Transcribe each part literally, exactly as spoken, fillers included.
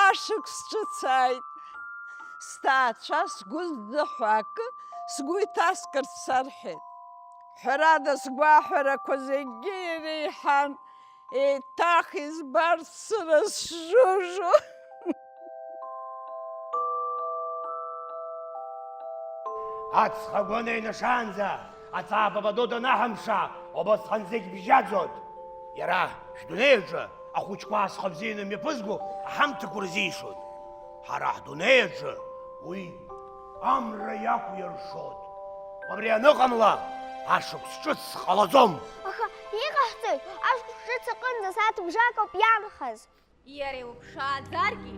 Ашықәс ҿыц ааит. Сҭаацәа сгәы ззыҳәо акы сгәы иҭаскырц сарҳәеит. Ҳәарада, сгәаҳәарақәа зегьы иреиҳан, еиҭах избарц сырызжужу. Аҵх агәы анаҩнашаанӡа, аҵаа бабадо данаҳамԥша, убасҟан зегь бжьаӡоит. Иара шәдунеи аҿы ахәыҷқәа аасхәа бзианы мҩаԥызго аҳамҭақәа рзишоит. Ҳара ҳдунеи аҿы уи амра иақәиршоит. Убри аныҟамла, ашықәс ҿыц ҟалаӡом. Аха иҟаҳҵои? Ашықәс ҿыц аҟынӡа сааҭ бжак ауп иаанхаз. Иара иуԥшааӡаргьы,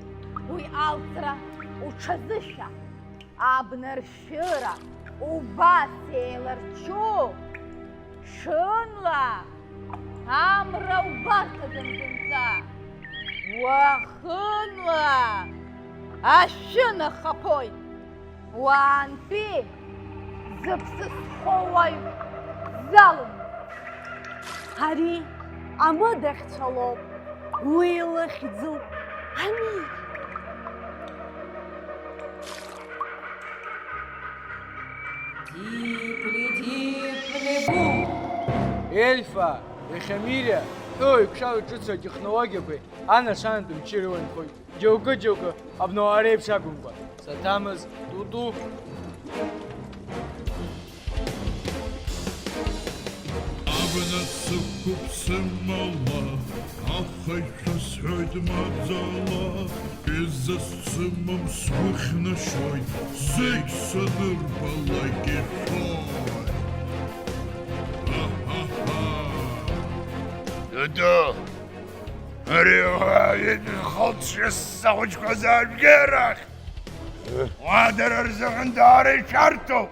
уи алҵра уҽазышәа, абнаршәыра убас еиларчу, ҽынла амра убарҭаӡам зынӡа, уахынла ашәы нахаԥоит. Уаантәи зыԥсы зхоу уаҩ залым. Ари амыдахьцәа лоуп, уи лыхьӡуп Амир. Дипли-дипли-бу! Ельфа, иахьа Мириа ҳәоу еиқәшәала ҿыцу атехнологиақәеи анаршалантә мчи рыла инхоит. Џьоукы-џьоукы, абнауаа реиԥш акәымкәа, саҭамыз, ту-ту. Абна сықәуп сымала, ахаҩцәа сҳәоит маӡала, иза сымам сгәы хнашоит, зегь санырбалак ишәоит. Аҳаҳа! Дадо! Ари уаҩытә хылҵшьа сахәыҷқәа заарбгеи арахь! Уа дара рзыҳәан даара ишәарҭоуп!